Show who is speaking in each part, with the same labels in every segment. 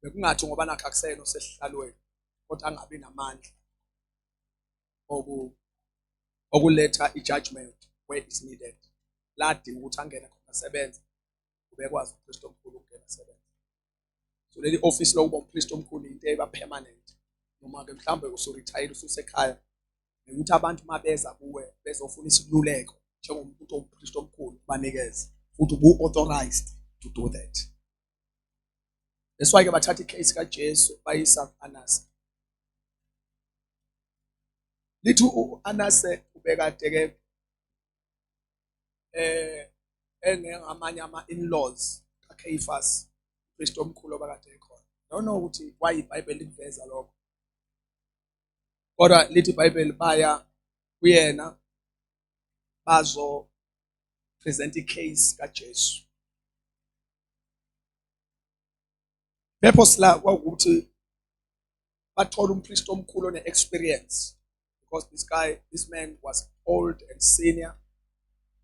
Speaker 1: Bekunga bekungathi ngoba nakho akuseyena osesihlalweni kodwa angabi namandla oku okuletha i-judgment where is needed. Ladinga ukuthi angene khona asebenze, ubekwazi umpristi omkhulu ukungena asebenze. So leli office lokuba umpristi omkhulu into eba permanent, noma ke mhlawumbe usuretire ususekhaya, ukuthi abantu uma beza kuwe bezofuna isiluleko njengomuntu owumpristi omkhulu banikeze, futhi ubu-authorized to do that. That's why ke bathatha icase kaJesu bayisa ku-Anase. Lithi u-Anase ubekade ke eh engengamanye ama-in-laws kaCaiaphas, umpristi omkhulu obakade ekhona. I don't know ukuthi why iBhayibheli likuveza lokho, kodwa lithi iBhayibheli baya kuyena bazo present icase kaJesu. Purpose la kwawukuthi bathola umpristi omkhulu one-experience, because this guy, this man was old and senior.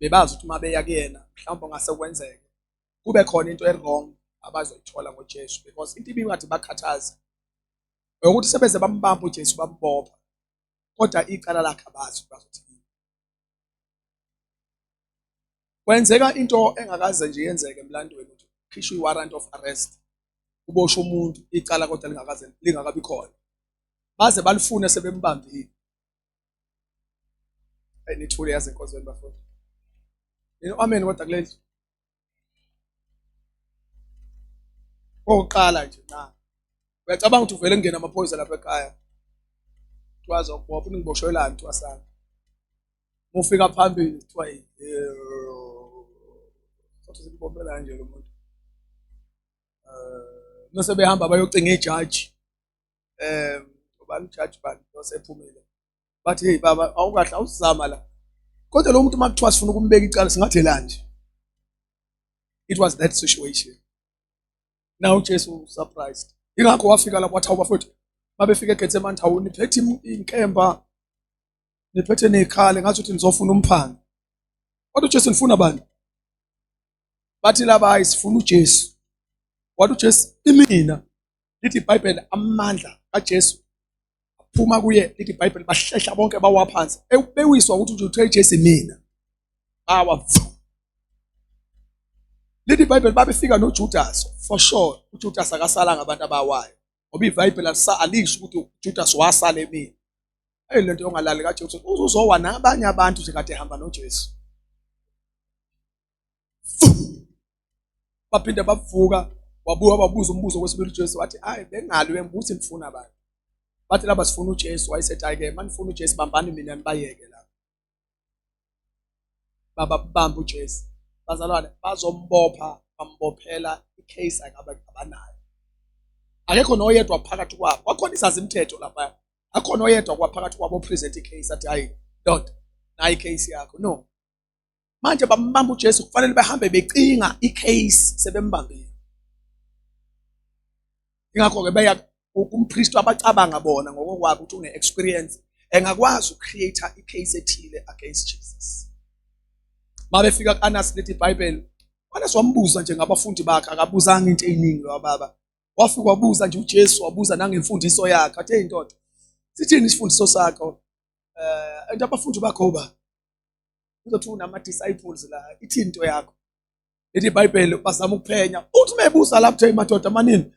Speaker 1: Bebazi ukuthi uma beya kuyena mhlawumbe ngase kwenzeke kube khona into e-wrong abazoyithola ngoJesu, because into ibingathi bakhathaza ukuthi sebeze bambamba uJesu bambopha, kodwa icala lakhe abazi bazothi yini. Kwenzeka into engakaze nje yenzeke emlandweni, ukuthi khishwe i-warrant of arrest, kuboshwe umuntu icala kodwa lingakaze lingakabi khona, baze balifune sebembambile. Hey, nithule yazi enkonzweni bafowethu. Yini amen kodwa kuleli okokuqala nje na uyacabanga ukuthi uvele kungena amaphoyisa lapha ekhaya, kuthiwa azokubopha, ningiboshelani, kuthiwa sami. Uma ufika phambili kuthiwa sothi simbophela nje lo muntu. Mase behamba bayocinga ijaji, ubani ujaji bani osephumile, bathi hey baba awukahle awusizama la, kodwa lo muntu uma kuthiwa sifuna ukumbeka icala singathelani nje. It was that situation. Now uJesu surprised, ingakho wafika lapho wathi awu bafowethu, babefika eGetsemane, hawu niphethe inkemba, niphethe nezikhali, ngathi uthi nizofuna umphangi, kodwa uJesu nifuna bani? Bathi laba hayi sifuna uJesu. Wathi uJesu imina. Lithi iBhayibheli amandla kaJesu aphuma kuye, lithi iBhayibheli bahlehla bonke bawa phansi, bewiswa ukuthi nje uthe Jesu mina, bawa. Lithi iBhayibheli babefika noJudas, for sure uJudas akasalanga abantu abawayo, ngoba iBhayibheli alisho ukuthi uJudas wasala emini. Hey, lento yongalali kaJesu uzowa nabanye abantu nje kade ehamba noJesu. Baphinde bavuka, wabuya wababuza umbuzo kwesibili uJesu, wathi hayi bengalwi bengibuthi nifuna abantu. Bathi laba sifuna uJesu, wayesethi hayi ke manifuna uJesu bambani mina nibayeke la. Baba bamba uJesu, bazalwane bazombopha, bambophela icase abanayo. Akekho noyedwa phakathi kwabo, kwakhona isazimthetho lapha, akhona oyedwa kwaphakathi kwabo present icase athi hayi ndoda nayi icase yakho. No, manje bambamba uJesu, kufanele bahambe becinga icase sebembambile. Ingakho-ke beya kumpristi abacabanga bona ngokokwabo ukuthi une-experience engakwazi ukucreate icase ethile against Jesus. Mabefika ku-Anas, lithi iBhayibheli, u-Anas wambuza nje ngabafundi bakhe, akabuzanga into eyiningi lo baba. Wafika wabuza nje uJesu, wabuza nangemfundiso yakhe, athi hey ndoda, sithini isifundiso sakho? Into abafundi bakho ba uzothi unama-disciples la, ithini into yakho? Lithi iBhayibheli bazama ukuphenya, uthi mebuza lapho uthe madoda amaningi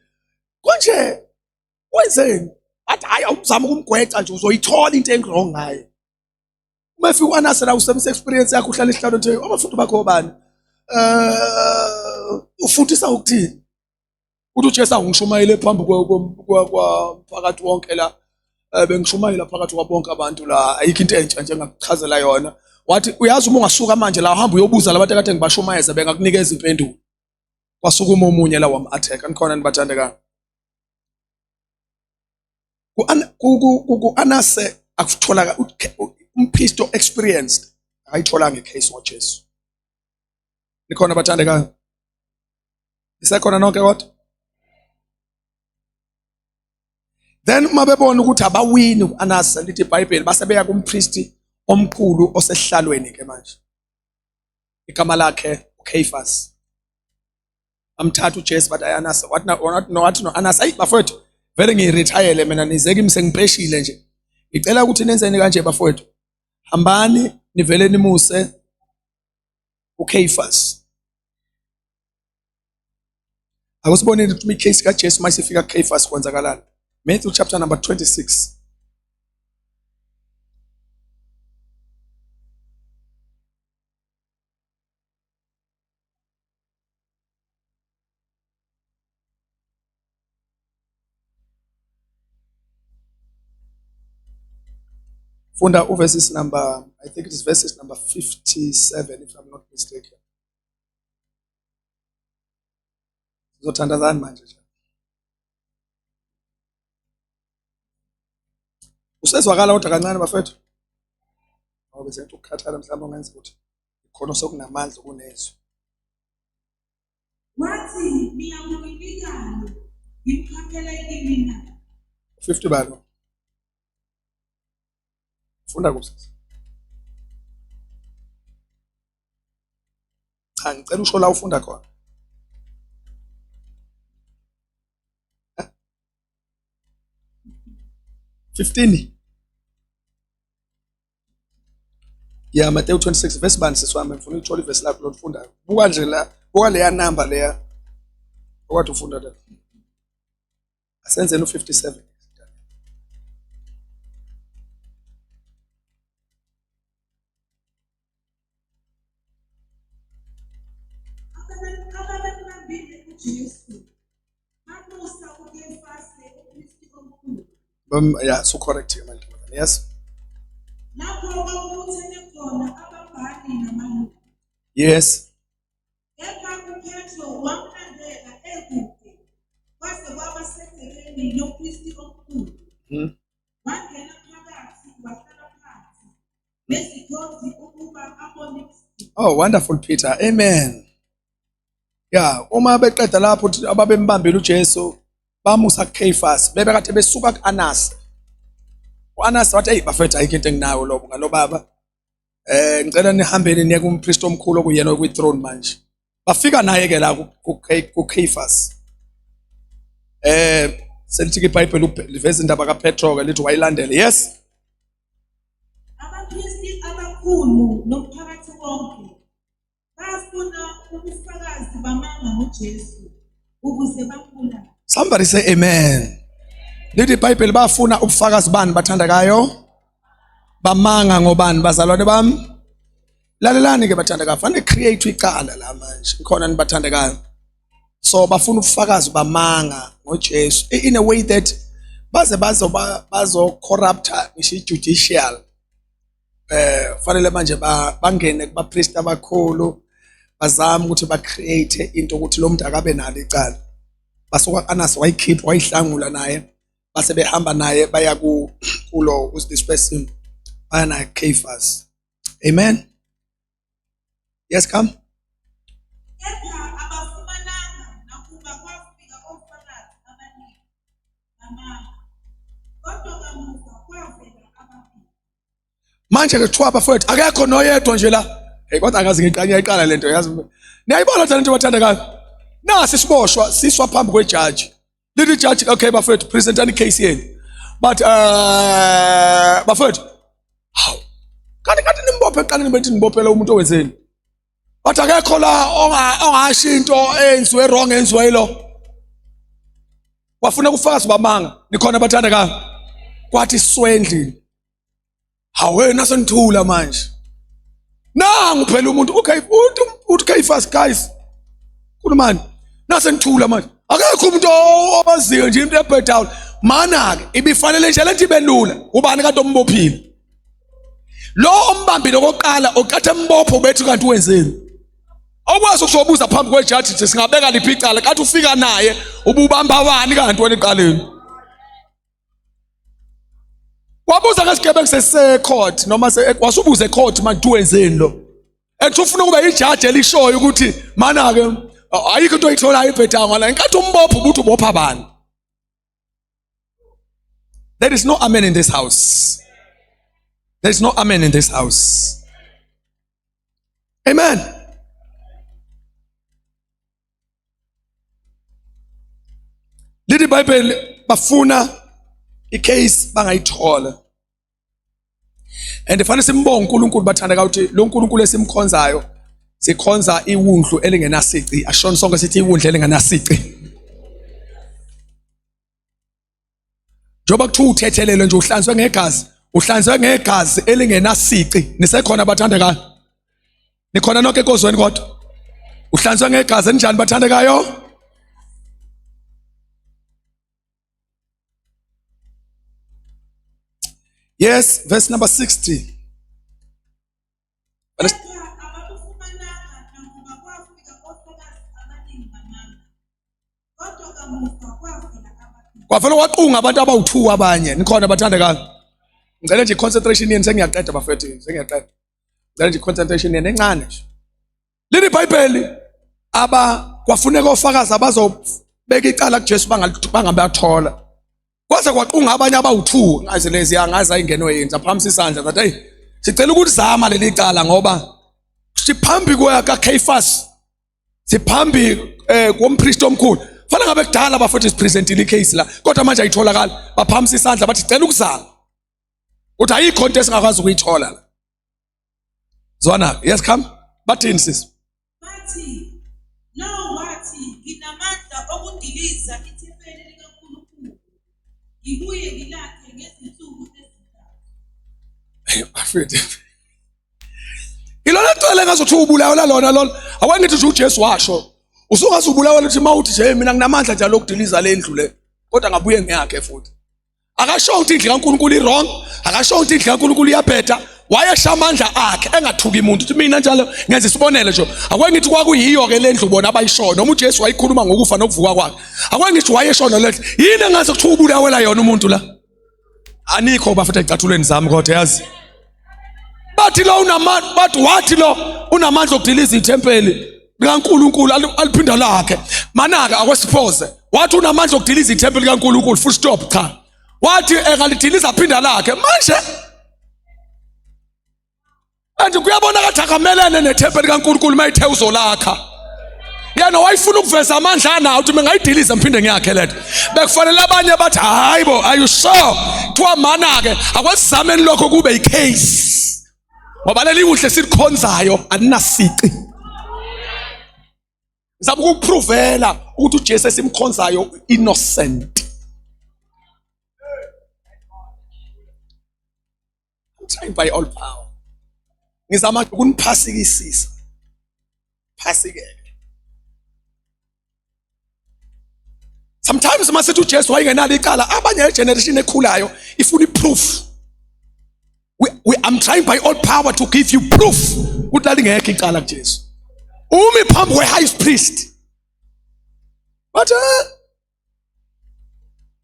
Speaker 1: konje wenzeni? Athi hayi awuzama ukumgweca nje, uzoyithola into engi-wrong ngaye. Uma efika u-Anase la usebenzisa experience yakho, uhlala esihlalo nje, abafundi bakho obani? Ufundisa ukuthini? Uthi uJesu angishumayele phambi kwamphakathi wonke la, bengishumayela phakathi kwabonke abantu la, ayikho into entsha nje engakuchazela yona. Wathi uyazi uma ungasuka manje la uhamba uyobuza labantu akade ngibashumayeza bengakunikeza impendulo. Kwasukuma omunye la wam-attack. Anikhona nibathandekayo? Ku-Anase akutholaka umpriest experienced akayitholanga icase ngoJesu. Nikhona bathandekayo? Nisekhona nonke kodwa? Then uma bebona ukuthi abawini ku-Anase, lithi iBhayibheli base beya kumpristi omkhulu osesihlalweni ke manje, igama lakhe uCaiaphas. Amthatha uJesu bathi ayanasa wathi na wathi no wathi no Anas ayi bafowethu vele ngirithayele mina nize kimi sengipeshile nje. Ngicela ukuthi nenzeni kanje bafowethu. Hambani nivele nimuse uCaiphas. Akusibonile ukuthi icase kaJesu mayisifika kuCaiphas kwenzakalani. Matthew chapter number 26. Funda uverses number, I think it is verses number 57 if I'm not mistaken. Sizothandazani manje nje. Usezwakala kodwa kancane bafethu. Ngoba bese ukukhathala mhlawumbe ungenza ukuthi khona sokunamandla kunezwi.
Speaker 2: Wathi, Niyakunginikani, ngimkhaphele kimi na?
Speaker 1: 50 balo. Funda kusasa. Cha, ngicela usho la ufunda khona. 15. Ya Mateyu 26 verse bani sisi wami ngifuna ukuthola ivesi lakho lolifundayo. Buka nje la, buka leya number leya. Okade ufunda la. Asenzeni u57.
Speaker 2: Ababembambile uJesu bamusa kuKefase umpristi omkhulu.
Speaker 1: Yeah, so correct ke manje. Yes.
Speaker 2: Lapho kwakubuthene khona ababhali namalungu.
Speaker 1: Yes.
Speaker 2: Kepha uPetro wamlandela ekude kwaze kwaba segcekeni lompristi omkhulu. Wangena phakathi wahlala phansi nezikhonzi ukuba abone isidingo.
Speaker 1: Oh, wonderful Peter. Amen. Yeah, uma beqeda lapho ababembambile uJesu bamusa kuCaiphas bebekade besuka kuAnas. UAnas wathi hey bafethu ayikho into enginayo lobo ngalobaba. Eh ngicela nihambeni niye kumpriest omkhulu okuyena okwi throne manje. Bafika naye ke la kuCaiphas. Eh selithi ke iBhayibheli liveza indaba kaPetro ke lithi wayilandela. Yes.
Speaker 2: Abapristi abakhulu nomphakathi wonke bafuna ubufakazi bamanga ngoJesu ukuze bambulale.
Speaker 1: Somebody say amen. Lithi iBhayibheli bafuna ubufakazi bani bathandakayo? Bamanga ngobani bazalwane bami? Lalelani ke bathandekayo, fanele create icala la manje. Ikhona nibathandekayo. So bafuna ubufakazi bamanga ngoJesu in a way that baze bazo bazo corrupta ngisho judicial eh fanele manje bangene kubapriest abakhulu bazama ukuthi ba create into ukuthi lo muntu akabe nalo icala basuka Anas wayikhipha wayihlangula naye base behamba naye baya ku kulo who's this person baya naye Caiaphas. Amen. Yes, come.
Speaker 2: Kepha abafumananga nakuba kwafika ofakazi abaningi bamanga, kodwa kamuva kwavela ababili.
Speaker 1: Manje ke kuthiwa bafowethu akekho noyedwa nje la. Hey kodwa angazi ngiqanya iqala lento yazi. Niyayibona thina into bathandekayo. Nasi siboshwa siswa phambi kwejaji. Lithi ijaji okay bafowethu presentani case yenu. But bafowethu hawu kanti kanti nimbophe eqaleni bethi nibophela umuntu owenzeni. But akekho la ongasho into eyenziwe wrong eyenziwe yilo. Wafuna kufakazi bamanga. Nikhona bathandekayo. Kwathi swe endlini. Hawe senithula manje. Nangu phela umuntu okay uthi uthi Caiaphas guys. Khulumani. Nasenithula manje. Akekho umuntu obaziyo nje into ebhedayo. Mana ke ibifanele nje lento ibe lula. Ubani kade ombophile? Lo ombambile okokuqala oqathe embopho bethu kanti wenzeni? Awukwazi ukuzobuza phambi kwejaji nje singabeka liphi icala kanti ufika naye ububamba wani kanti wena eqaleni. Wabuza ngesigebengu sese-court noma wasubuza e-court manje wenzeni lo. Ethi ufuna ukuba ijaji elishoyo ukuthi mana ke ayikho into oyitholayo ibhedayo ngala ngenkathi umbopha ubuthi ubopha bani. There is no amen in this house. There is no amen in this house. Amen. iBhayibheli bafuna icase bangayithola. And fanele simbonge uNkulunkulu bathandeka ukuthi lo nkulunkulu esimkhonzayo sikhonza iwundlu elingenasici. Ashona sonke sithi iwundlu elingenasici. Njengoba kuthiwa uthethelelwe nje uhlanzwe ngegazi, uhlanzwe ngegazi elingenasici. Nisekhona bathandekayo? Nikhona nonke enkozweni kodwa? Uhlanzwe ngegazi elinjani bathandekayo? Yes, verse number 60. Kwavele waqunga abantu abawu-2 abanye. Nikhona bathandekayo? Ngicela nje i-concentration yenu, sengiyaqeda bafethu, sengiyaqeda. Ngicela nje i-concentration yenu encane nje. Leli iBhayibheli aba kwafuneka ofakazi abazobeka icala kuJesu bangabathola. Kwaze kwaqunga abanye abawu-2 ngaze lezi angaze ayingenwe yini zaphamisa isandla zathi hey sicela ukulizama leli cala ngoba siphambi kwakaCaiaphas siphambi eh kompriest omkhulu fanele ngabe kudala bafethu sipresentile icase la kodwa manje ayitholakali baphamisa isandla bathi cela ukuzama uthi ayikho into esingakwazi ukuyithola la Zwana, yes come. Bathini sisi?
Speaker 2: Bathi, lo wathi nginamandla okudiliza ithempeli likaNkulunkulu, ngibuye ngilakhe ngezinsuku ezintathu.
Speaker 1: Hey, bafethu. Ilona cele ngazothi ubulawa lona lona. Awangithi nje uJesu washo. Usungaze ubulawa ukuthi mawuthi nje mina nginamandla njalo okudiliza le ndlu le. Kodwa ngabuye ngiyakhe futhi. Akasho ukuthi indlu kaNkulunkulu i-wrong, akasho ukuthi indlu kaNkulunkulu iyabheda. Wayesha amandla akhe engathuki umuntu. Uthi mina njalo ngenza isibonelo nje. Ake ngithi kwakuyiyo ke le ndlu bona abayishoyo noma uJesu wayikhuluma ngokufa nokuvuka kwakhe. Ake ngithi wayeshono le ndlu. Yini engaze kuthiwa ubulawela yona umuntu la? Anikho bafethu ecathulweni zami kodwa yazi. Bathi lo unamandla, bathi wathi lo unamandla okudiliza ithempeli likaNkulunkulu aliphinda lakhe. Manaka akwesiphoze. Wathi unamandla okudiliza ithempeli likaNkulunkulu full stop cha. Wathi engalidiliza aphinda lakhe. Manje manje kuyabonakala ukuthi akamelene nethempeli likaNkulunkulu mayithe uzolakha. Yena wayefuna ukuveza amandla anawo ukuthi mengayidiliza ngiphinde ngiyakhe lento. Bekufanele abanye bathi hayi bo, are you sure? Kuthiwa mana ke akwesizameni lokho kube yicase. Ngoba leli kuhle silikhonzayo alinasici. Ngizama ukukuprovela ukuthi uJesu esimkhonzayo innocent. I'm trying by all power. Ngizama ukuniphasikisisa. Phasikeke. Sometimes masithi uJesu wayengenalo icala abanye generation ekhulayo ifuna iproof. We I'm trying by all power to give you proof ukuthi lalingekho icala kuJesu. Umi phambi kwe high priest. But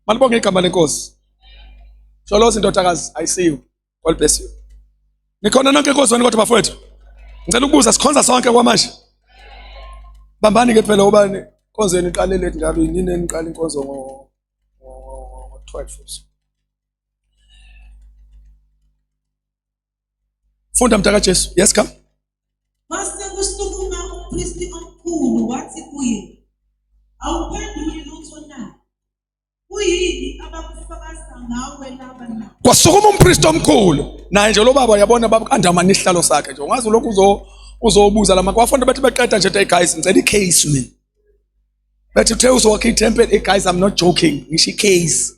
Speaker 1: malibonge igama lenkosi. Sholozi indodakazi, I see you. God bless you. Nikhona nonke enkozweni kodwa bafowethu. Ngicela ukubuza sikhonza sonke kwamanje. Bambani ke phela ubani inkonzo yenu iqale late njalo yini eniqala inkonzo ngo 12. Funda mntaka Jesu. Yes come.
Speaker 2: Kwase kusukuma umpristi omkhulu wathi kuye, awuphenduli lutho na? Kuyini abakufakaza ngawe laba na?
Speaker 1: Kwasukuma umpristi omkhulu naye nje lo baba uyabona baba andamana isihlalo sakhe nje ungazi lokhu uzo uzobuza lama kwafonda bethi beqeda nje hey guys ngicela icase mina bethi uthe uzowakha ithempeli hey guys I'm not joking ngisho icase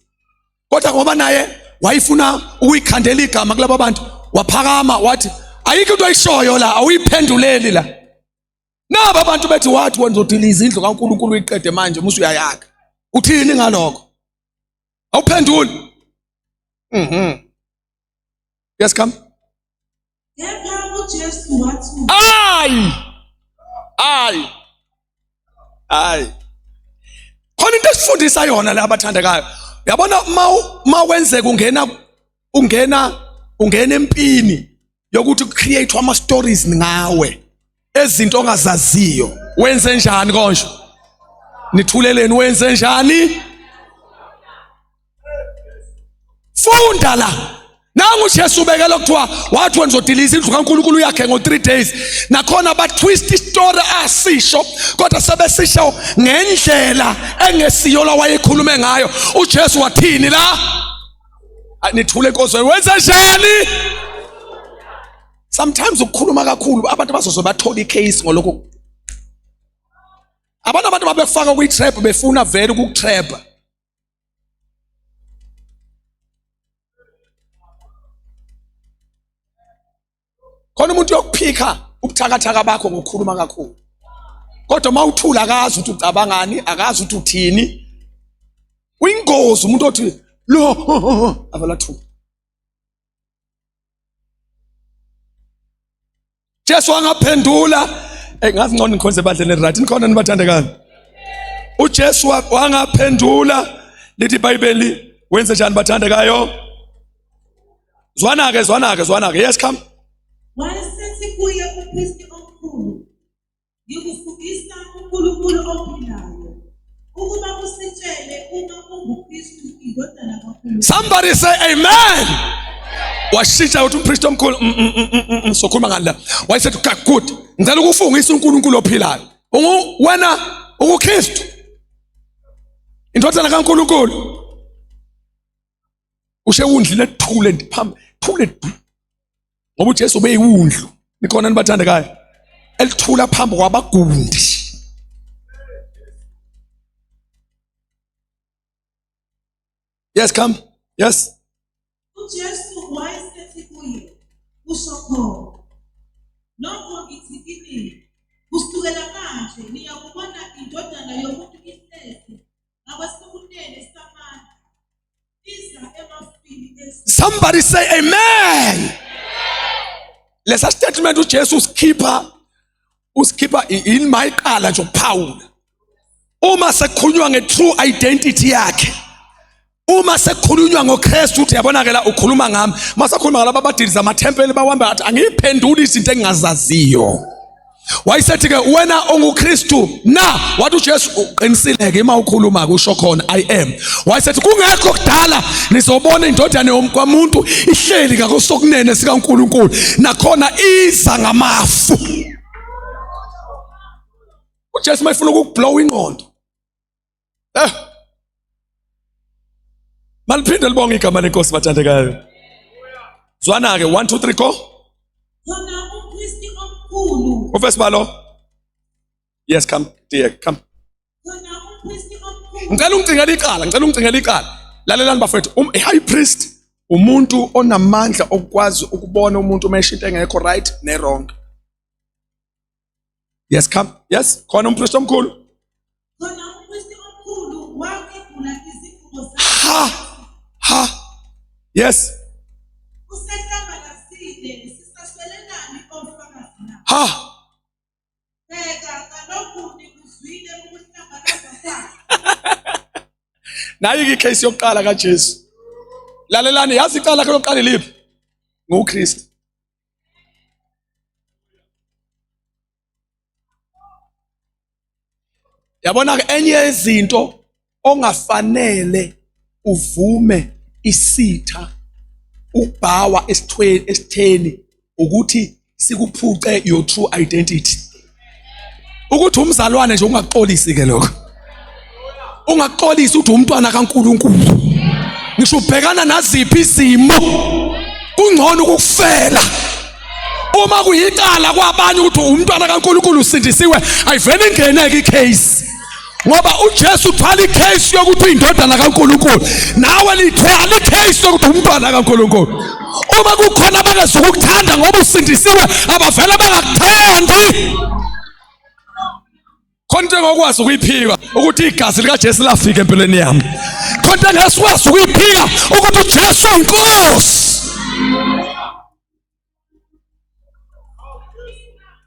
Speaker 1: kodwa ngoba naye wayefuna ukuyikhandela igama kulaba bantu waphakama wathi ayikho into ayishoyo la awuyiphenduleli la naba abantu bethi wathi wena uzodiliza indlu kaNkulunkulu uyiqede manje musu uyayakha uthini ngalokho awuphenduli yes come
Speaker 2: Kepha uJesu wathi
Speaker 1: ayi ayi ayi khona into esifundisa yona la abathandekayo uyabona uma wenzeka ungena ungena ungena empini yokuthi create ama stories ngawe ezinto ongazaziyo wenze njani konje nithuleleni wenze njani funda la. Nangu uJesu ubekela kuthiwa wathi wena uzodiliza indlu kaNkulunkulu yakhe ngo-3 days. Nakhona batwist istory asisho kodwa sebesisho ngendlela engesiyo la wayekhulume ngayo. uJesu wathini la? Nithule enkozweni wenze njani? Sometimes ukukhuluma kakhulu abantu bazoze bathola icase ngolokhu. Abantu abantu babefaka kwi-trap befuna vele ukukutrap. Khona umuntu yokuphika ubuthakathaka bakho ngokukhuluma kakhulu. Kodwa uma uthula akazi ukuthi ucabangani, akazi ukuthi uthini. Uyingozi umuntu othi lo avela thula. Jesu wangaphendula. Eh ngazi ngcono ngikhonze ebandleni right nikhona nibathandekayo. uJesu wangaphendula lithi iBhayibheli wenze njani bathandekayo? Zwana ke zwana ke zwana ke yes come.
Speaker 2: Wayesethi kuye umpristi omkhulu, ngikufungisa uNkulunkulu ophilayo ukuba usitshele uma unguKristu indodana kaNkulunkulu.
Speaker 1: Somebody say amen. Washintsha ukuthi umpristi omkhulu sokhuluma ngani la. Wayesethi good. Ngicela ukufungisa uNkulunkulu ophilayo. Ungu wena unguKristu. Indodana kaNkulunkulu. Ushe wundlu lethule phambi thule du. Ngoba uJesu ubeyiwundlu. Nikhona nibathandekayo. Elithula phambi kwabagundi. Yes come. Yes.
Speaker 2: UJesu wayesethi kuye, usho khona. Nokho ngithi kini, kusukela manje niyakubona iNdodana yomuntu ihlezi ngakwesokunene samandla, iza emafini ezulu.
Speaker 1: Somebody say amen. Lesa statement uJesu usikhipha usikhipha yini mayiqala nje ukuphawula. Uma sekukhulunywa nge-true identity yakhe, uma sekukhulunywa ngoKristu uthi yabona ke la ukhuluma ngami. Masakhuluma ngalaba abadiliza amathempeli bawamba athi angiyiphenduli izinto engingazaziyo. Wayesethi ke wena unguKristu na? Wathi uJesu uqinisile ke uma ukhuluma kusho khona I am. Wayesethi kungekho kudala nizobona indodana yomkwamuntu ihleli ngakosokunene sikaNkuluNkulu nakhona iza ngamafu. uJesu mayefuna ukukublow ingqondo. Eh. Maliphinde libonge igama lenkosi bathandekayo. Zwana ke 1 2 3 go.
Speaker 2: Khona umpristi omkhulu.
Speaker 1: Uvesi balo. Yes come dear come.
Speaker 2: Khona umpristi omkhulu.
Speaker 1: Ngicela ungicingele icala, ngicela ungicingele icala. Lalelani bafethu, um high priest umuntu onamandla okukwazi ukubona umuntu uma esho into engekho right ne wrong. Yes come. Yes, khona umpristi omkhulu.
Speaker 2: Khona umpristi omkhulu wakebhula izingubo zakhe.
Speaker 1: Ha. Ha. Yes.
Speaker 2: Usehlambalazile sisaswelelani ofakazi na?
Speaker 1: Ha.
Speaker 2: Bheka kalokhu nikuzwile ukuhlambalaza kwakhe.
Speaker 1: Nayi ke case yokuqala kaJesu. Lalelani, yazi icala lakhe lokuqala liphi? NguKristu. Yabona ke enye yezinto ongafanele uvume isitha ukubhawa esithweni esitheni ukuthi sikuphuce your true identity. Ukuthi umzalwane nje ungakuxolisi ke lokho. Ungakuxolisi ukuthi umntwana kaNkuluNkulu. Ngisho ubhekana naziphi izimo kungcono ukufela. Uma kuyicala kwabanye ukuthi umntwana kaNkuluNkulu usindisiwe ayivele ingeneke icase. Ngoba uJesu uthwala icase yokuthi uyindodana kaNkuluNkulu. Nawe lithwala icase yokuthi umntwana kaNkuluNkulu. Uma kukhona abangezukukuthanda ngoba usindisiwe abavele bangakuthandi. Khona into engokwazi ukuyiphika ukuthi igazi likaJesu lafika empilweni yami. Khona into engesikwazi ukuyiphika ukuthi uJesu uyinkosi.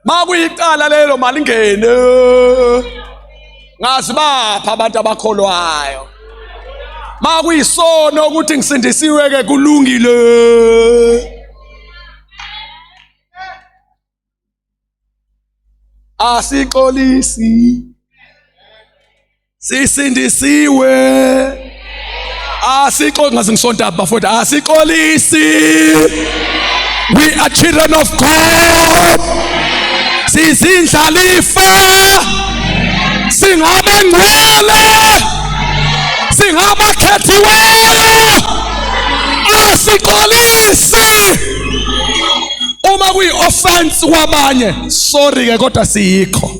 Speaker 1: Makuyicala lelo malingene. Ngazi bapha abantu abakholwayo. Makuyisono ukuthi ngisindisiwe ke kulungile. Asixolisi. Sisindisiwe. Asixo ngaze ngisonta bafowethu, asixolisi. We are children of God. Sizindlalifa. Singabe ngcwele. Singabakhethiweyo. Asixolisi. Uma kuyi offense kwabanye, sorry ke kodwa siyikho.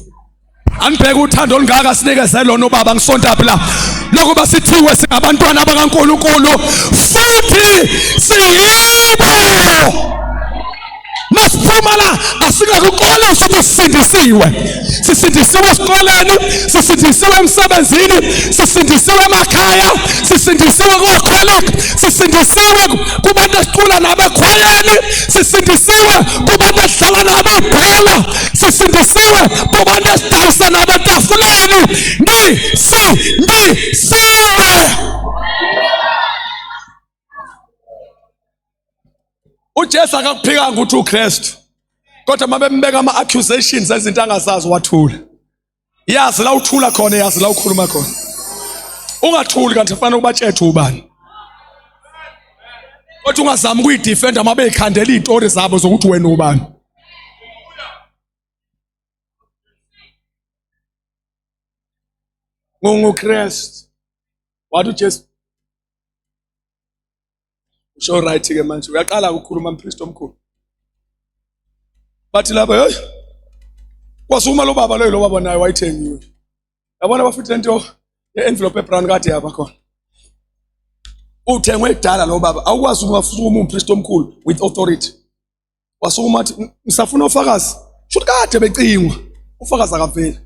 Speaker 1: Anibheke uthando olungaka sinikeze lona ubaba ngisonta phela lokuba sithiwe singabantwana bakaNkuluNkulu futhi siyibo. Masiphuma la asingakuxolisa ukuthi sisindisiwe. Sisindisiwe esikoleni, sisindisiwe emsebenzini, sisindisiwe emakhaya, sisindisiwe ko-colleague, sisindisiwe kubantu esicula nabo ekhwayeni, sisindisiwe kubantu esidlala nabo ibhola, sisindisiwe kubantu esidayisa nabo etafuleni. Nisindisiwe. UJesu akakuphikanga ukuthi uKristu, kodwa uma bembeka ama-accusations ezinto angazazi wathula. Yazi la uthula khona, yazi la ukhuluma khona. Ungathuli kanti kufanele ubatshethe ubani. Kodwa ungazami ukuyidefenda uma beyikhandela iy'tori zabo zokuthi wena ubani. NgunguKristu. Wathi uJesu usho right ke manje uyaqala ukukhuluma mpristi omkhulu. Bathi lapha hey kwasukuma lo baba loyo lo baba naye wayithengiwe. Yabona bafethu lento ye-envelope ebrown kade yaba khona. Uthengwe kudala lo baba awukwazi ukungafuna umpristi omkhulu with authority. Wasukuma athi ngisafuna ofakazi. Shuthi kade becingwa ufakazi akaveli.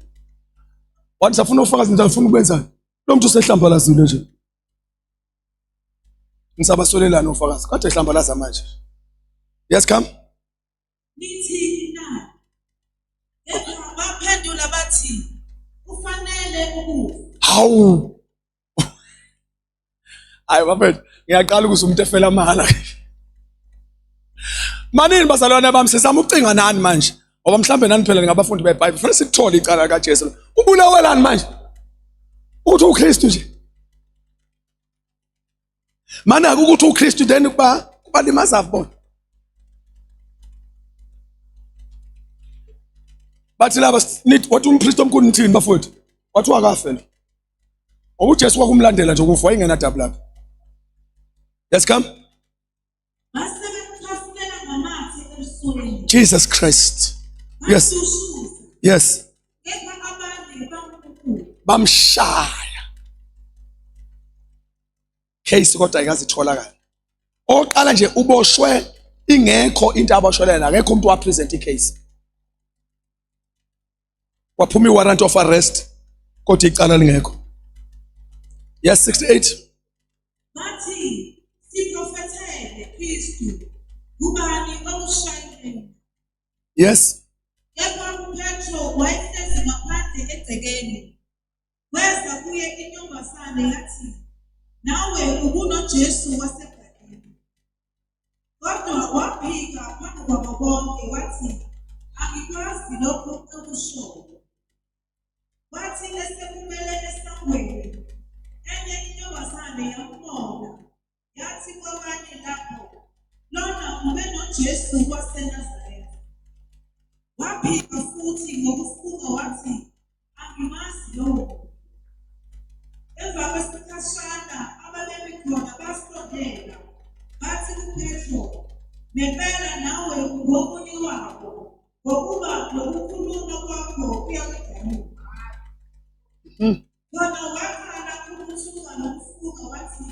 Speaker 1: Wathi safuna ofakazi ngifuna ukwenzani? Lo muntu usehlambalazile nje. Ngisabasolelana ofakazi kade ehlambalaza manje. Yes come.
Speaker 2: Nithini na? Kepha baphendula bathi kufanele ukufa.
Speaker 1: Hawu. Hayi bafethu, ngiyaqala ukuzwa umuntu efela amala. Manini bazalwane bami sizama ukucinga nani manje. Ngoba mhlambe nani phela ningabafundi beBhayibheli. Fanele sikuthole icala likaJesu. Ubulawelani manje? Uthi uKristu nje. Mana ukuthi uKristu then kuba kubalimaza bona. Bathi laba nithi wathi umpristi omkhulu nithini bafowethu? Wathi wakafe lo. Ngoba uJesu kwakumlandela nje ukufa wayengenadaba lapho. Yes come. Jesus Christ. Yes. Yes. Bamshaya. Case kodwa ayikazitholakala. Oqala nje uboshwe ingekho into aboshelwe akekho umuntu wa present icase. Kwaphuma i-warrant of arrest kodwa icala lingekho. Yes 68.
Speaker 2: Bathi siprofethele Kristu ubani okushayile?
Speaker 1: Yes.
Speaker 2: Kepha uPetro wayehlezi ngaphandle egcekeni. Kweza kuye intombazane yathi, nawe ubunoJesu waseGalile. Kodwa waphika phambi kwabo bonke wathi, angikwazi lokho okushoyo. Kwathi esephumele esangweni, enye intombazane yambona, yathi kwabanye lapho, lona ube noJesu waseNazaretha. Waphika futhi ngokufunga wathi, angimazi lowo muntu. Emva kwesikhashana ababemi khona basondela, bathi kuPetro, ngempela nawe ungomunye wabo, ngokuba lokukhuluma kwakho kuyakudabuka. Khona waqala ukuthuka nokufunga wathi,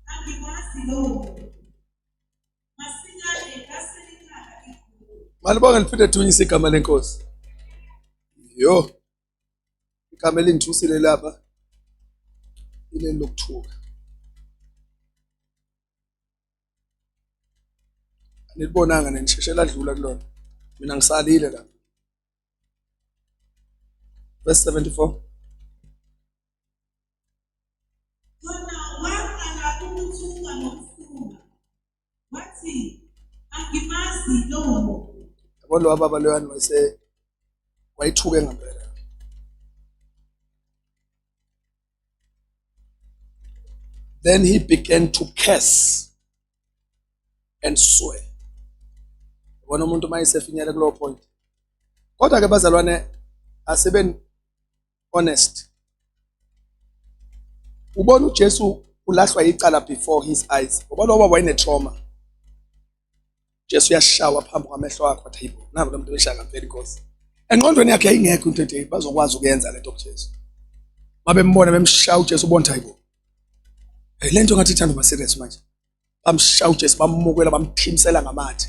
Speaker 2: angimazi lowo muntu. Masinyane laselikhala ikhulu.
Speaker 1: Malibonge liphinde dunyise igama lenkosi. Yo. Igama elingithusile lapha ileli lokuthuka. Anilibonanga nenisheshe ladlula kulona. Mina ngisalile lapha. Verse 74.
Speaker 2: Khona waqala ukuthuka nokufunga, wathi, angimazi lowo muntu.
Speaker 1: Yabo lo baba loyani wayese wayithuke ngempela. Then he began to curse and swear. Ubona umuntu uma esefinyele kulowo point. Kodwa ke bazalwane asebeni honest. Ubona uJesu ulahlwa icala before his eyes. Ngoba lo baba wayene trauma. Jesu uyashawa phambi kwamehlo akho athi hayibo nabo lo muntu beshaya ngempela inkosi. Engqondweni yakhe yayingekho into ethi bazokwazi ukuyenza lento kuJesu. Mabembona bemshaya uJesu ubona hayibo. Hey lento ngathi ithanda uba serious manje. Bamshaya uJesu bamukela bamthimisela ngamathe.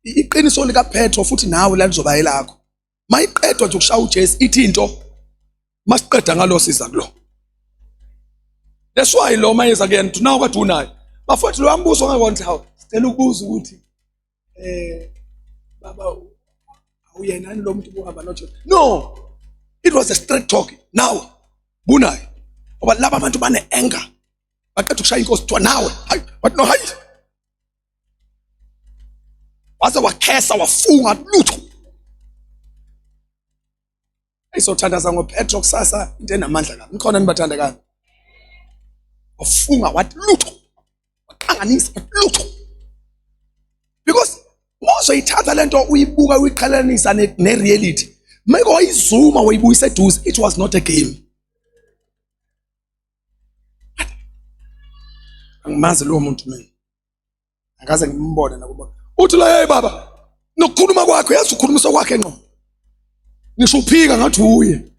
Speaker 1: Iqiniso likaPetro futhi nawe lalizoba elakho. Mayiqedwa nje ukushaya uJesu ithi into masiqeda ngalo siza kulo. That's why lo mayeza kuyena uthi nawu kade unayo. Bafowethu lo mbuzo ngeke hawu sicela ukubuza ukuthi eh baba awuyena yini lo muntu ubuhamba noJesu. No. It was a straight talk. Now bunayo. Ngoba laba abantu bane anger. Baqeda ukushaya inkosi kuthiwa nawe. Hayi, wathi no hayi. Waze wakhesa wafunga lutho. Ayisothandaza ngoPetro kusasa into enamandla kabi. Nikhona nibathandekayo. Wafunga wathi lutho. Waqanganisa wathi lutho. Because mozoyithatha lento uyibuka uyiqhelanisa ne reality. Meke wayizuma wayibuyisa eduze it was not a game. Angimazi lowo muntu mina. Akaze ngimbone nakuba. Uthi la hey baba nokukhuluma kwakhe yazi ukhulumisa kwakhe ngqo. Ngisho uphika ngathi uye.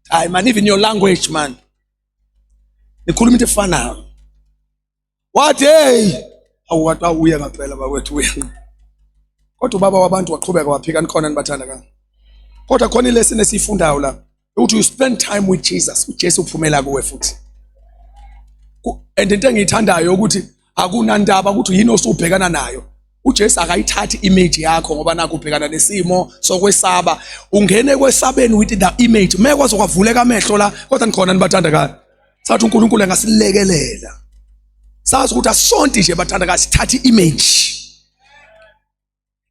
Speaker 1: Hayi man even your language man. Nikhuluma into efanayo. Wathi hey awu wathi awuye ngaphela bakwethu uye. Kodwa ubaba wabantu waqhubeka waphika nikhona nibathanda kangaka. Kodwa khona ilesson esiyifundayo la ukuthi you spend time with Jesus, uJesu uphumela kuwe futhi. And into engiyithandayo ukuthi akunandaba ukuthi yini osubhekana nayo. uJesu akayithathi image yakho ngoba nakho ubhekana nesimo sokwesaba. Ungene kwesabeni with the image. Meke kwaze kwavuleka amehlo la kodwa nikhona nibathandekayo. Sathi uNkulunkulu angasilekelela. Sazi ukuthi asonti nje bathandekayo sithathe image.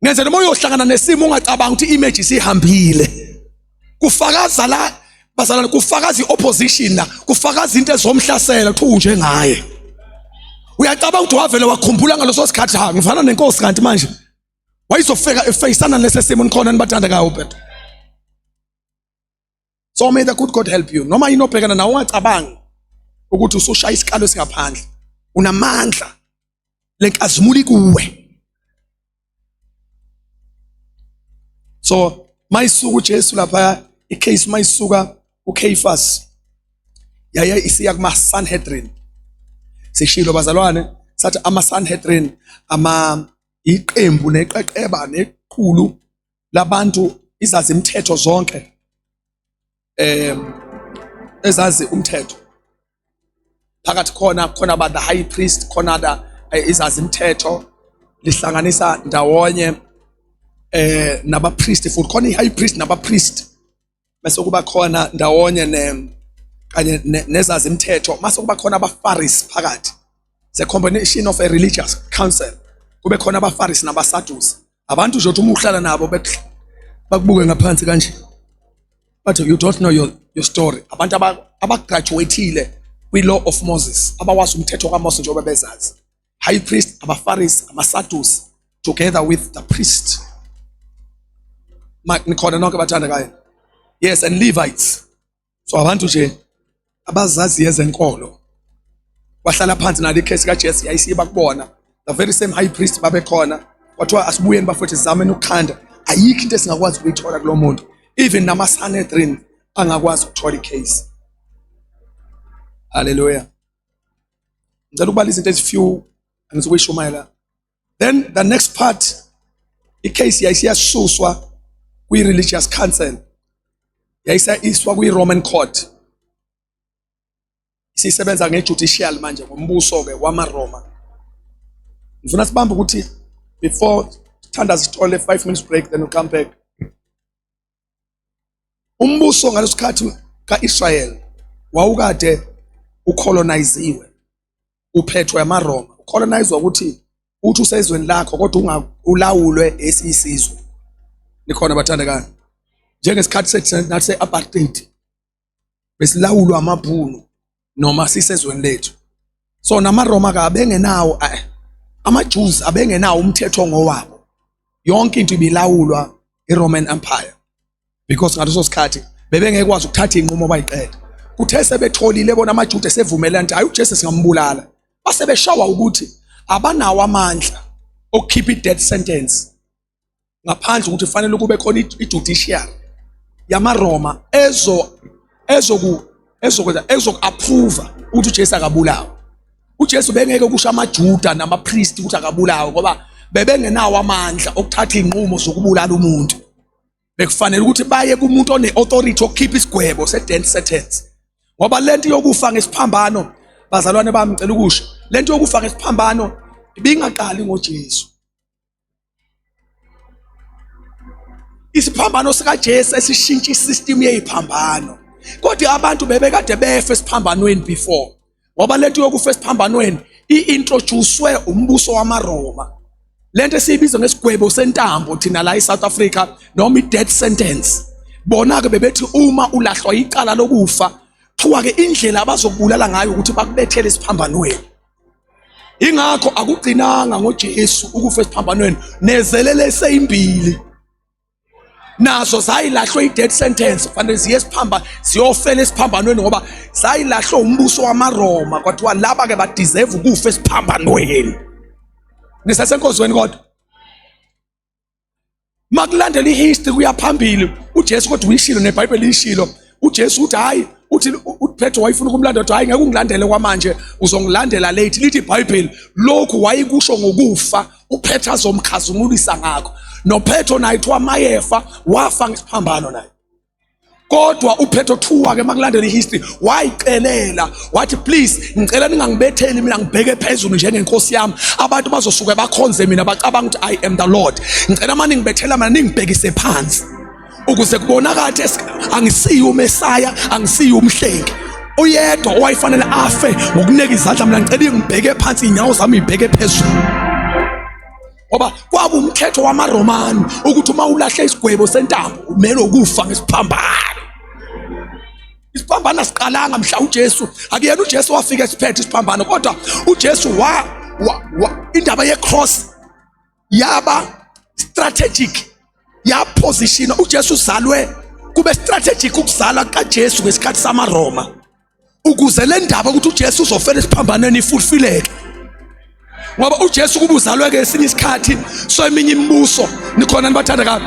Speaker 1: Ngenze noma uyohlangana nesimo ungacabanga ukuthi image isihambile. Kufakaza la bazalwane kufakaza iopposition la, kufakaza into ezomhlasela ukuthi unjengaye. Uyacabanga ukuthi wavele wakhumbula ngaleso sikhathi ha ngifana nenkosi kanti manje. Wayizofika efeyisana lesi simo nikhona nibathandekayo Petro. So may the good God help you. Noma yini obhekana nawo ungacabangi ukuthi usushaya isikalo esingaphandle. Unamandla. Lenkazimulo ikuwe. So mayisuka uJesu lapha icase mayisuka uCaiaphas yaye isiya kuma Sanhedrin. Sishilo bazalwane sathi ama Sanhedrin ama iqembu neqeqeba nequlu labantu izazi imithetho zonke ezazi umthetho phakathi khona khona ba the high priest khona the izazi imithetho lihlanganisa ndawonye nabapriest futhi khona i-high priest nabapriest bese kuba khona ndawonye ne kanye nezazi imithetho mase kuba khona abafarisi phakathi. It's a combination of a religious council. Kube khona abafarisi nabasadusi. Abantu nje uma uhlala nabo bakubuke ngaphansi kanje. But you don't know your story. Abantu abagraduateile kwi-law of Moses, abawazi umthetho kaMose njengoba bezazi. High priest, abafarisi, amasadusi together with the priest. Nikhona nonke bathandekayo. Yes, and Levites. So abantu nje abazazi ezenkolo bahlala phansi nale case kaJesu yayisiba kubona the very same high priest babekhona kwathiwa asibuyeni bafowethu sizameni ukukhanda ayikho into esingakwazi ukuyithola kulo muntu even nama Sanhedrin angakwazi ukuthola icase. Hallelujah. Ngicela ukubala izinto ezifew angizukuyishumayela. Then the next part icase yayisiyasuswa kwi-religious council yayisayiswa kwi-Roman court isisebenza nge-judicial manje ngombuso ke wamaRoma. Ngifuna sibambe ukuthi before sithandaze sithole 5 minutes break then we'll come back. Umbuso ngalesikhathi kaIsrael wawukade ucoloniziwe uphethwe amaRoma. Ucolonizwa ukuthi uthi usezweni lakho kodwa ungaulawulwe esisizwe. Nikhona bathandekayo? Njengesikhathi sethu nathi se-apartheid besilawulwa amabhunu noma sisezweni lethu. So namaRoma ka abengenawo amaJews abengenawo umthetho ngowabo. Yonke into ibilawulwa iRoman Empire because ngaleso sikhathi bebengekwazi ukuthatha inqumo bayiqeda. Kuthe sebetholile bona amaJuda sevumelana ukuthi hayi uJesu singambulala. Base beshawa ukuthi abanawo amandla okukhipha i-death sentence ngaphandle ukuthi kufanele kube khona i-judiciary yamaRoma ezo ezoku ezokwenza ezoku-approve ukuthi uJesu akabulawe. uJesu bengeke kusho amaJuda namapriest ukuthi akabulawe ngoba bebengenawo amandla okuthatha inqumo zokubulala umuntu. Bekufanele ukuthi baye kumuntu one-authority okukhipha isigwebo se-death sentence. Ngoba lento yokufa ngesiphambano bazalwane bami ngicela ukusho lento yokufa ngesiphambano ibingaqali ngoJesu. Isiphambano sikaJesu esishintsha isystem yeziphambano. Kodwa abantu bebekade befe esiphambanweni before. Ngoba lento yokufa esiphambanweni i-introducewe umbuso wamaRoma. Lento esiyibiza ngesigwebo sentambo thina la eSouth Africa noma i-death sentence. Bona ke bebethi uma ulahlwa icala lokufa, kuthiwa ke indlela abazokubulala ngayo ukuthi bakubethele esiphambanweni. Ingakho akugcinanga ngoJesu ukufa esiphambanweni nezelele seyimbili nazo zayilahlwe i-death sentence fanele ziye esiphamba ziyofela esiphambanweni ngoba zayilahlwe umbuso wamaRoma kwathiwa laba ke badeserve ukufa esiphambanweni. Nisasenkozweni kodwa makulandela ihistory kuya phambili uJesu kodwa uyishilo neBhayibheli lishilo uJesu uthi hayi uthi uPetro wayefuna ukumlandela uthi hayi ngeke ungilandele kwamanje uzongilandela late lithi iBhayibheli lokhu wayekusho ngokufa uPetro azomkhazimulisa ngakho noPetro naye kuthiwa mayefa wafa ngesiphambano naye. Kodwa uPetro thuwa ke makulandela ihistory wayicelela wathi please ngicela ningangibetheli mina ngibheke phezulu njengenkosi yami abantu bazosuke bakhonze mina bacabanga ukuthi I am the Lord ngicela mani ngibethela mina ningibhekise phansi ukuze kubonakale ukuthi angisiyi uMesaya angisiyi umhlengi uyedwa owayefanele afe ngokuneka izandla mina ngicela ngibheke phansi inyawo zami ngibheke phezulu ngoba kwaba umthetho wamaRomani ukuthi uma ulahle isigwebo sentambo umele ukufa ngesiphambano. Isiphambano asiqalanga mhla uJesu, akuyena uJesu wafika esiphethe isiphambano, kodwa uJesu wa, wa, wa indaba yecross yaba strategic yaposition uJesu uzalwe kube strategic ukuzalwa kaJesu ngesikhathi samaRoma ukuze le ndaba ukuthi uJesu uzofela esiphambanweni ifulfileke ngoba uJesu kuba uzalwe ke esinye isikhathi so eminye imibuso nikhona nibathanda kabi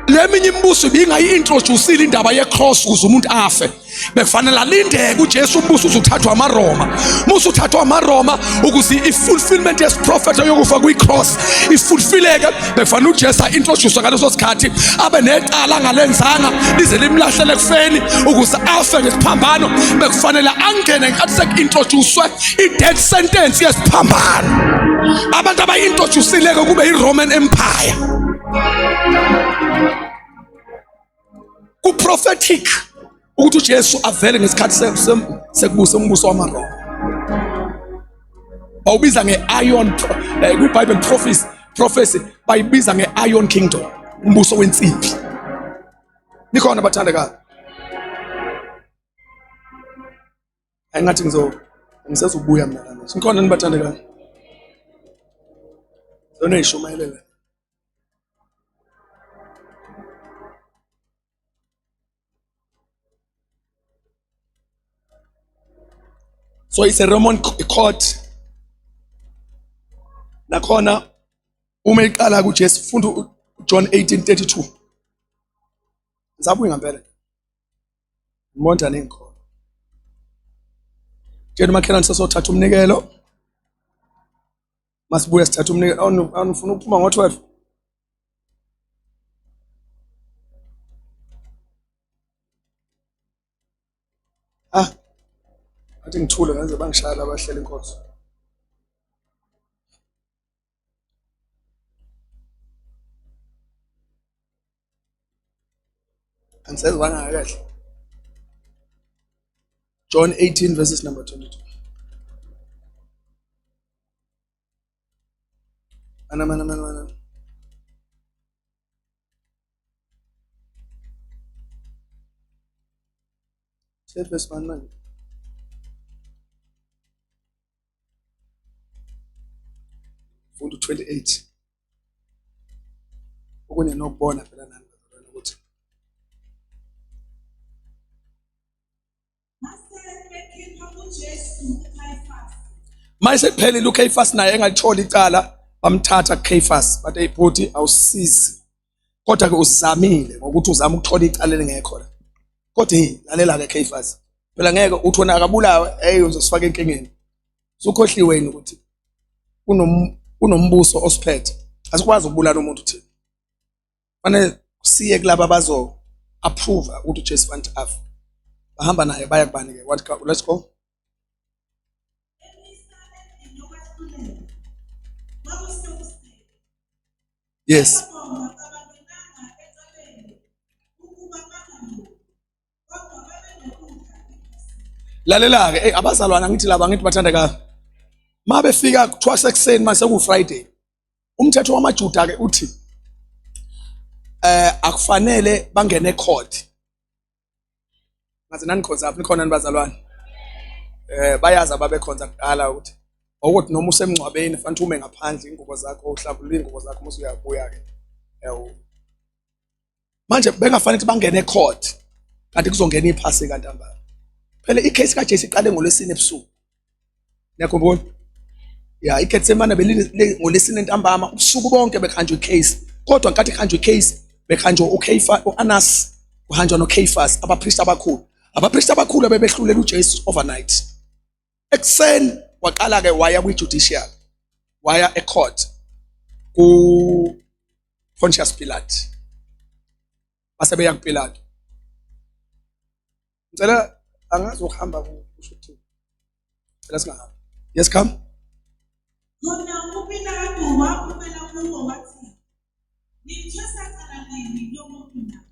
Speaker 1: le minye imibuso ibingayi-introducile indaba ye-cross ukuze umuntu afe bekufanele alindeke uJesu umbuso uzuthathwa amaRoma musu uthathwa amaRoma ukuze i-fulfillment yesiprofetho yokufa kwi-cross ifulfileke bekufanele uJesu a-introduce ngaleso sikhathi abe necala angalenzanga lize limlahlele ekufeni ukuze afe ngesiphambano bekufanele angene ngenkathi seku-introducwe i-death sentence yesiphambano abantu abayi-introducileke kube i-Roman Empire ku-prophetic ukuthi uJesu avele ngesikhathi sekubusa umbuso wamaRoma bawubiza nge-iron kwi-Bible prophecy prophecy bayibiza nge-iron kingdom umbuso wensimbi nikhona bathandekayo Ayingathi ngizo ngisezobuya mina lana. Sikhona nibathandekayo. Zona ishumayelele. So it's a Roman court. Nakhona uma iqala kuJesu funda uJohn 18:32. Ngisabuya ngempela. Ngimonda nengikhona. Tshela umakhelwane sesothatha umnikelo. Masibuye sithatha umnikelo. Awufuna ukuphuma ngo-12. Ah. Athi ngithule ngenze bangishaya labahlela inkonzo. Angisezwanga kahle. John 18 verses number 22. Mana mana mana mana. Verse 1 manje. Funda u-28. Okunye nokubona phela nani bazalwane ukuthi Mase kuphelile uCaiphas naye engalitholi icala bamthatha kuCaiphas bathi hey bhuti awusizi kodwa ke uzamile ngokuthi uzama ukuthola icala elingekho la kodwa hey lalela ke Caiphas phela ngeke uthi wena akabulawe hey uzosifaka enkingeni sukhohliwe yini ukuthi kunombuso osiphethe asikwazi ukubulala umuntu thina fanele siye kulaba abazo approve ukuthi uJesu fanele afe bahamba naye baya kubani ke what let's go. Yes. Lalela-ke hey abazalwana ngithi laba ngithi bathandekayo uma befika kuthiwa sekuseni mase ku-Friday umthetho wamaJuda ke uthi akufanele bangene court ngaze nanikhonza aphi nikhona nibazalwane bayazi ababekhonza kudala ukuthi awukuthi noma usemngcwabeni fanele ume ngaphandle ingubo zakho uhlambulule ingubo zakho uma usuyabuya ke manje bengafanele ukuthi bangene ecourt kanti kuzongena iphasika ntambama phela icase kaJesu iqale ngolwesine ebusuku niyakhumbula ya iGetsemane belingolesine ntambama ubusuku bonke bekuhanjwa icase kodwa nkathi kuhanjwa icase bekuhanjwa uKefa uAnnas kuhanjwa noKephas abapristi abakhulu abapristi abakhulu abebehlulela uJesu overnight ekuseni waqala ke waya kwi-judicial waya ecourt ku Pontius Pilate base beya kuPilato ngicela angazi ukuhamba kusho ukuthi cela singahambi yes come
Speaker 2: Khona uPilatu waphumela kubo wathi, Nithwesa cala lini lo muntu na?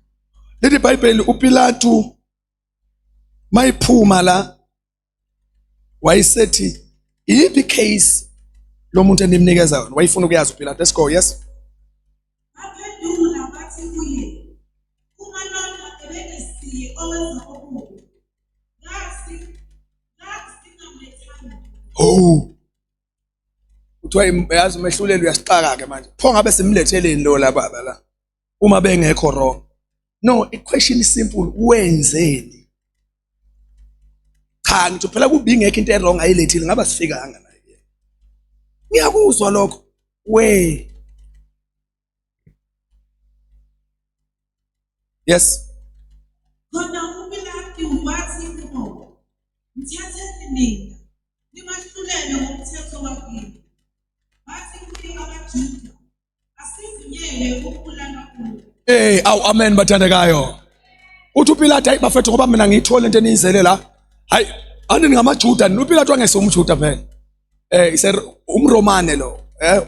Speaker 1: Lithi iBhayibheli uPilatu mayiphuma la wayesethi iyiphi case lo muntu enimnikeza yona wayefuna ukuyazi uPilatu let's go yes
Speaker 2: Baphendula bathi kuye, Uma lona ebengesiye owenza okubi, ngasi ngasingamlethanga.
Speaker 1: Oh kuthiwa yazi umehluleli uyasixaka ke manje pho ngabe simletheleni lo la baba la uma bengekho wrong no i-question is simple wenzeni cha ngithi phela kubingekho into e-wrong ayilethile ngaba sifikanga naye ngiyakuzwa lokho we yes
Speaker 2: Khona uPilatu wathi kubo, Mthatheni nina, nimahlulele ngomthetho wakini. Bathi kuye abaJuda, Asivunyelwe ukubulala umuntu.
Speaker 1: Eh awu amen bathandekayo. Uthi uPilate hayi bafethu ngoba mina ngiyithole into eniyizele la. Hayi ani ningamaJuda nini uPilate wangese umJuda phela. Eh ise umRomane lo. Eh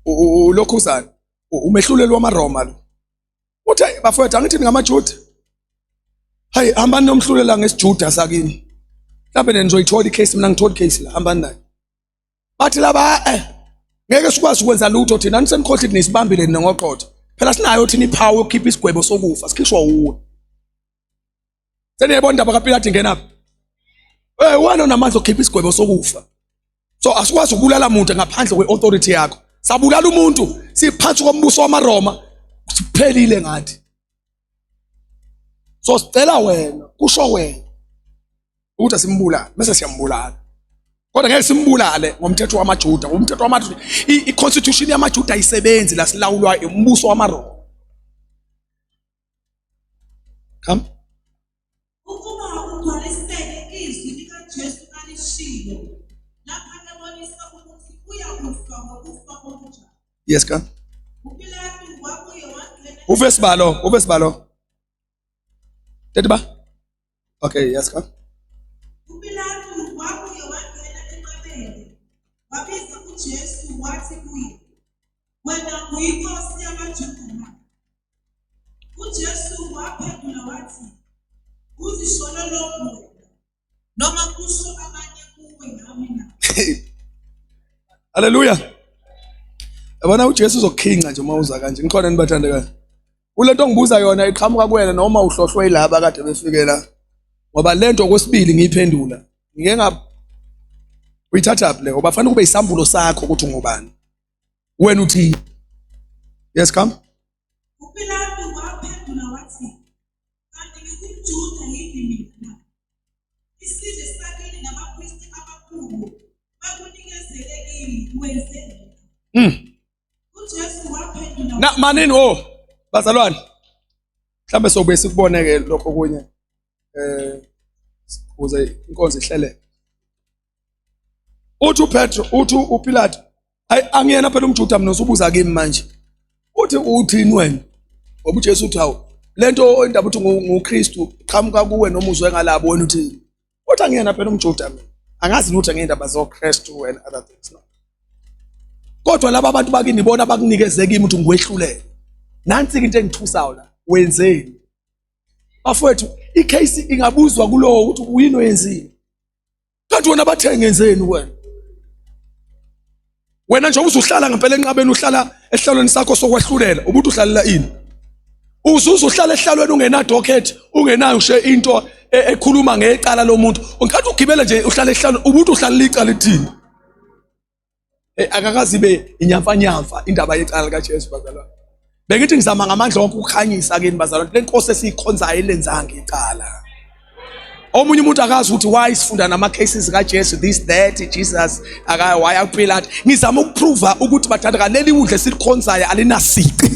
Speaker 1: ulokhuzana umehluleli wamaRoma lo. Uthi hayi bafethu angithi ningamaJuda. Hayi hambani nomhlulela ngesiJuda sakini. Mhlawumbe nizoyithola icase mina ngithola icase la hambani naye. Bathi laba ngeke sikwazi ukwenza lutho thina nisenikhohle nisibambile nina ngoqotho. Phela sinayo thina ipower yokukhipha isigwebo sokufa sikhishwa wuwe. Seniyayibona indaba kaPilate ingenaphi? Wena unamandla okukhipha isigwebo sokufa. So asikwazi ukubulala umuntu ngaphandle kwe-authority yakho. Sabulala umuntu siphansi kombuso wamaRoma siphelile ngathi. So sicela wena kusho wena ukuthi asimbulale bese siyambulala kodwa ngeke simbulale ngomthetho wamaJuda ngomthetho wamaJuda i-constitution yamaJuda ayisebenzi la silawulwa umbuso wamaRoma come
Speaker 2: Ukuba kugcwaliseke izwi likaJesu alishilo lapha ebonisa ukuthi uyakufa ngokufa okunjani.
Speaker 1: Yes come
Speaker 2: UPilatu wabuye wangena
Speaker 1: uvesibalo uvesibalo Tete ba Okay, yes, come.
Speaker 2: UPilatu wabuye wangena enqabeni, wabiza uJesu wathi kuye, Wena uyinkosi yamaJuda na? UJesu waphendula wathi, Uzisholo lokhu wena, noma kusho abanye kuwe ngami na?
Speaker 1: Hallelujah. Yabona uJesu uzokukhinca nje uma uza kanje. Ngikhona nibathandekayo. Kule nto ongibuza yona iqhamuka kuwena noma uhlohlwe yilaba kade befike la. Ngoba lento okwesibili ngiyiphendula. Ngike nga uyithatha le ngoba fanele kube isambulo sakho ukuthi ungubani. Wena uthi Yes come.
Speaker 2: UPilatu waphendula wathi, Kanti ngingumJuda yini mina na? Isizwe sakini nabapristi abakhulu bakunikezele kimi, wenzeni? UJesu waphendula
Speaker 1: Na manini oh bazalwane. Mhlambe sobuye sikubone ke lokho kunye eh ukuze inkonzo ihleleke. Uthi uPetro, uthi uPilato, hayi angiyena phela umJuda mina usubuza kimi manje. Uthi uthini wena? Ngoba uJesu uthi hawu lento indaba uthi nguKristu qhamuka kuwe noma uzwe ngalabo wena uthini? Uthi angiyena phela umJuda mina. Angazi lutho ngendaba zoKristu and other things no. Kodwa laba abantu bakini bona bakunikeze kimi ukuthi ngikwehlulele. Nansi into engithusayo la. Wenzeni? Bafowethu, icase ingabuzwa kulowo ukuthi uyini oyenzile. Kanti wena bathe ngenzeni wena? Wena nje uzuhlala ngempela enqabeni uhlala esihlalweni sakho sokwahlulela, ubuthi uhlalela ini? Uzuze uhlala ehlalweni ungena docket, ungenayo nje into ekhuluma ngecala lomuntu. Ungathi ugibele nje uhlala ehlalweni, ubuthi uhlalela icala ithini? Hey, akakaze ibe inyamfanyamfa indaba yecala likaJesu bazalwane. Bengithi ngizama ngamandla wonke ukukhanyisa kini bazalwane, le nkosi esiyikhonzayo ilenzanga icala. Omunye umuntu akazi ukuthi why sifunda nama cases kaJesu this that Jesus aka why uPilate. Ngizama ukuprova ukuthi bathandeka leli wundle silikhonzayo alinasici.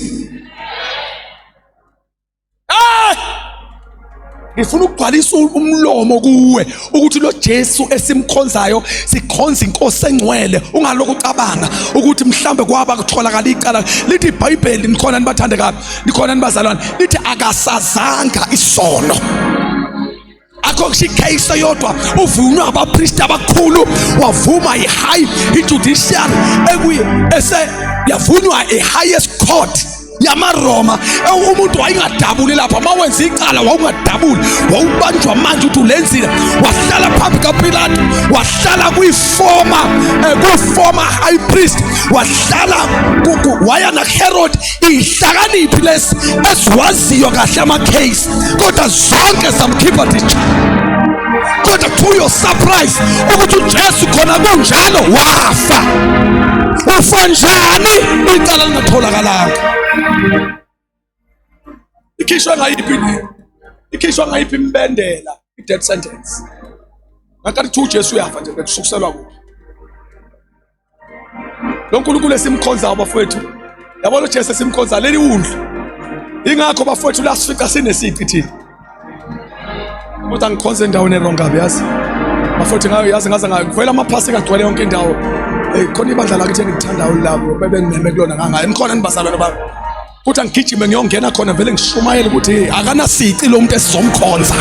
Speaker 1: Ngifuna ukugcwalisa umlomo kuwe ukuthi lo Jesu esimkhonzayo sikhonza inkosi engcwele. Ungalokhu ucabanga ukuthi mhlambe kwaba kutholakala icala. Lithi iBhayibheli, nikhona nibathande kabi, nikhona nibazalwane, lithi akasazanga isono. Akho kusho icase eyodwa uvunywa abapristi abakhulu, wavuma i-high i-judiciary ekuyi ese yavunywa i-highest court yamaRoma. Umuntu wayengadabuli lapha, uma wenza icala wawungadabuli, wawubanjwa manje ukuthi ulenzile. Wahlala phambi kaPilato, wahlala kwi-former high priest, wahlala waya nakuHerod. Ihlakaniphi lesi esiwaziyo kahle ama-case, kodwa zonke zamkhipha discharge. Kodwa to your surprise ukuthi uJesu khona kunjalo wafa. Ufa njani icala lingatholakalanga? Ikhishwa ngayiphi? Ikhishwa ngayiphi imbendela i-death sentence? Ngakathi uJesu uyafa nje bekusukuselwa kuphi? Lo nkulunkulu esimkhonzayo bafowethu, yabona uJesu esimkhonza leli wundlu. Ingakho bafowethu lasifica sinesici thina. Kodwa ngikhonza endaweni erong kabi yazi. Bafowethu ngayo yazi ngaze ngavela amaphasika agcwele yonke indawo. Hey khona ibandla lakithi engilithandayo labo bebengimeme kulona ngangayo. Nikhona nibazalwane bami. Kuthi angigijime ngiyongena khona vele ngishumayele ukuthi akanasici lo muntu esizomkhonza.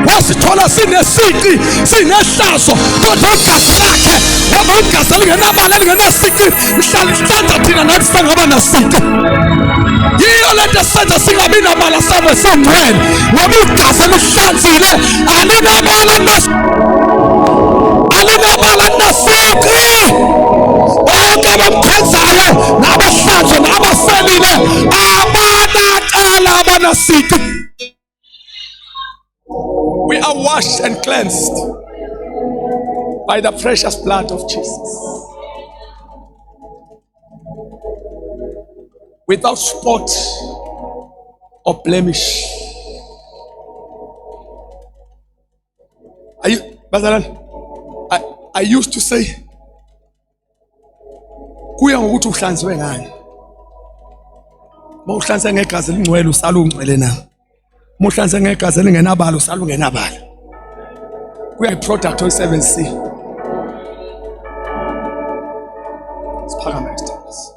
Speaker 1: Wasithola sinesici, sinehlazo, kodwa igazi lakhe waba igazi elingenabala elingenasici, mhla lihlanza thina nathi sangaba nasici. Yiyo lento esenza singabi nabala sabe singcwele, ngoba igazi elihlanzile alinabala alinabala nasici. Bonke abamkhonzayo nabahlanzwe nabaselile abanacala abanasici. We are washed and cleansed by the precious blood of Jesus. Without spot or blemish. Are you, bazalwane, I used to say kuya ngokuthi uhlanziwe ngani. Uma uhlanze ngegazi elingcwele usala ungcwele na. Uma uhlanze ngegazi elingenabala usala ungenabala. Kuya i-product oyisebenzisile. Siphakame isithembiso.